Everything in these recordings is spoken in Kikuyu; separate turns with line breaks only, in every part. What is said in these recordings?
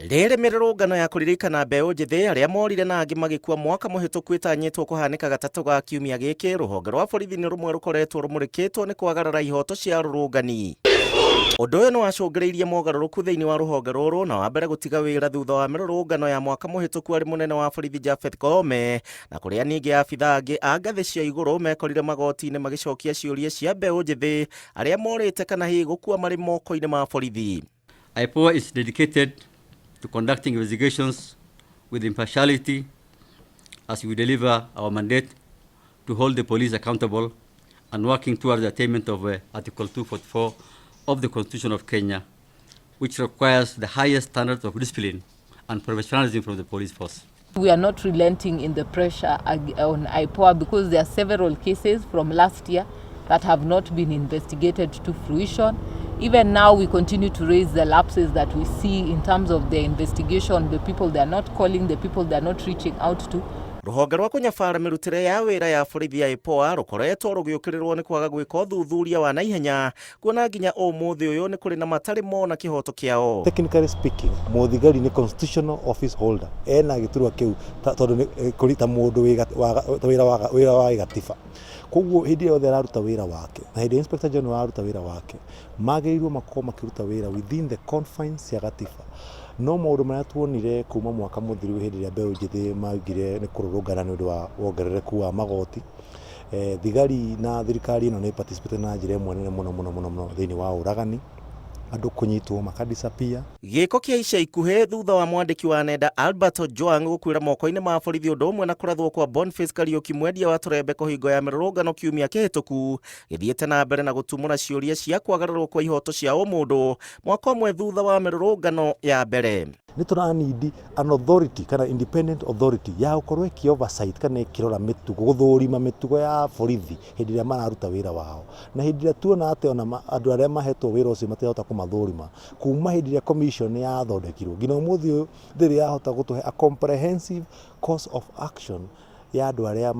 Rĩrĩ mĩrũrũngano ya kũririkana mbeũ njĩthĩ arĩa morire na angĩ magĩkua mwaka mũhĩtũku ĩtanyĩtwo kũhanĩka gatatũ ga kiumia gĩkĩ, rũhonge rwa borithi nĩ rũmwe rũkoretwo rũmũrĩkĩtwo nĩ kwagarara ihoto cia arũrũngani. Ũndũ ũyũ nĩ wacũngĩrĩirie mogarũrũku thĩinĩ wa rũhonge rũrũ na wa mbere gũtiga wĩra thutha wa mĩrũrũngano ya mwaka mũhĩtũku arĩ mũnene wa borithi Japheth Koome na kũrĩa ningĩ abithaa angĩ a ngathĩ cia igũrũ mekorire magoti-inĩ magĩcokia ciũria cia mbeũ njĩthĩ arĩa morĩte kana hihi gũkua marĩ moko-inĩ ma borithi.
IPOA is dedicated to conducting investigations with impartiality as we deliver our mandate to hold the police accountable and working towards the attainment of Article 244 of the Constitution of Kenya, which requires the highest standards of discipline and professionalism from the police force.
We are not relenting in the pressure on IPOA because there are several cases from last year that have not been investigated to fruition. Even now, we continue to raise the lapses that we see in terms of the investigation, the people they are not calling, the people they are not reaching out to.
Rũhonge rwa kũnyabara mĩrutĩre ya wĩra ya borithi ya IPOA rũkoretwo rũgĩũkĩrĩrwo nĩ kwaga gwĩka ũthuthuria wa naihenya kuona nginya ũmũthĩ ũyũ nĩ kũrĩ na matarĩ mona kĩhoto kĩao.
Technically speaking, mũthigari nĩ constitutional office holder ena gĩturwa kĩu tondũ nĩ kũri ta mũndũ wĩra wa wĩra wa gĩgatiba. Koguo hĩndĩ yothe araruta wĩra wake na hĩndĩ Inspector General araruta wĩra wake, magĩrĩirwo makorwo makĩruta wĩra within the confines cia gatiba. No maũndũ marĩa tuonire kuma mwaka mũthiru hĩndĩ ĩrĩa mbeũ njĩthĩ maugire nĩ kũrũrũngana nĩ ũndũ wa wongerereku wa magoti, thigari na thirikari ĩno nĩ participate na njĩra ĩmwe nene mũno mũno mũno mũno thĩinĩ wa ũragani, andũ kũnyitwo maka disappear.
Gĩko kĩa ica ikuhĩ thutha wa mwandĩki wa nenda Albert Ojwang gũkuĩra moko-inĩ ma borithi ũndũ ũmwe na kũrathwo kwa Boniface Kariuki mwendia wa tũrembeko hingo ya mĩrũrũngano kiumia kĩhĩtũku gĩthiĩte na mbere na gũtumũra ciũria cia kwagararwo kwa ihoto cia ũmũndũ mwaka ũmwe thutha wa mĩrũrũngano ya mbere.
Nĩ tũra need an authority kana independent authority ya gũkorwo ĩkĩ oversight kana ĩkĩrora mĩtugo, gũthũrima mĩtugo ya borithi hĩndĩ ĩrĩa mararuta wĩra wao. Na hĩndĩ ĩrĩa tuona atĩ ona andũ arĩa mahetwo wĩra ũcio matirahota kũmathũrima, kuma hĩndĩ ĩrĩa commission yathondekirwo nginya ũmũthĩ ũyũ ndĩrĩ yahota gũtũhe a comprehensive course of action ya andũ arĩa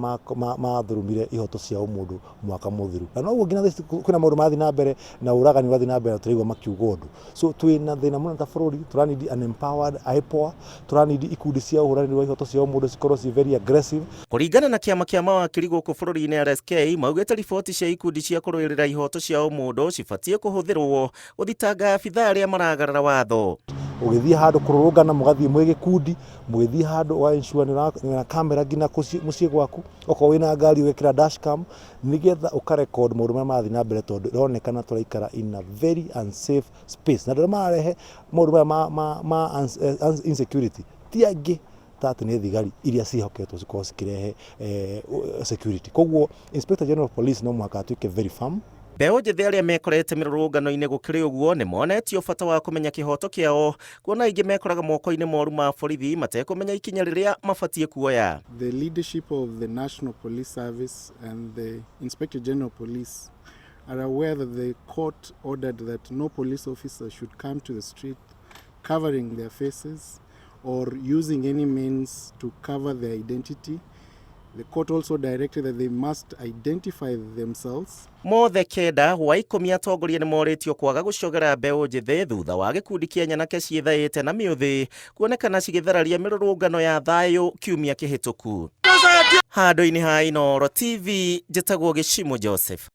mathurumire ihoto cia ũmũndũ mwaka mũthiru. Na noguo nginya thaa ici kwĩna maũndũ marathiĩ na mbere na ũragani ũrathiĩ na mbere na tũraigua makiuga ũndũ. So twĩna thĩna mũnene ta bũrũri, tũra need an empowered IPOA, tũra need ikundi cia ũhũranĩri wa ihoto cia ũmũndũ cikorwo ci very aggressive.
Kũringana na kĩama kĩa mawakiri gũkũ bũrũri-inĩ RSK, maugĩte riboti cia ikundi cia kũrũĩrĩra ihoto cia ũmũndũ cibatiĩ kũhũthĩrwo gũthitanga abithaa arĩa maragarara watho.
Ũgĩthiĩ handũ kũrũrũngana mũgathiĩ mwĩ gĩkundi, mũgĩthiĩ handũ ũga ensure nĩ wĩna kamera nginya mũciĩ gwaku, okorwo wĩna ngari ũgekĩra dash cam, nĩgetha ũka record maũndũ marĩa marathiĩ na mbere tondũ ĩronekana tũraikara in a very unsafe space. Na andũ arĩa mararehe maũndũ maya ma insecurity ti angĩ ta atĩ nĩ thigari iria ciĩhoketwo cikorwo cikĩrehe security. Koguo Inspector General of Police no mũhaka atuĩke very firm.
Mbeũ njĩthĩ arĩa mekorete mĩrũrũngano-inĩ gũkĩrĩ ũguo nĩ monetio bata wa kũmenya kĩhoto kĩao kuona aingĩ mekoraga moko-inĩ moru ma borithi matekũmenya ikinya rĩrĩa mabatiĩ kuoya.
The leadership of the National Police Service and the Inspector General of Police are aware that the court ordered that no police officer should come to the street covering their faces or using any means to cover their identity. The court also directed that they must identify themselves.
Mothe kenda wa 10 atongoria nĩ morĩtio kwaga gũcogera mbeũ njĩthĩ thutha wa gĩkundi kĩa nyanake ciĩthaĩte na mĩũthĩ kuonekana cigĩthararia mĩrũrũngano ya thayũ kiumia kĩhĩtũku. Handũ-inĩ ha Inooro TV, njĩtagwo Gĩcimũ Joseph.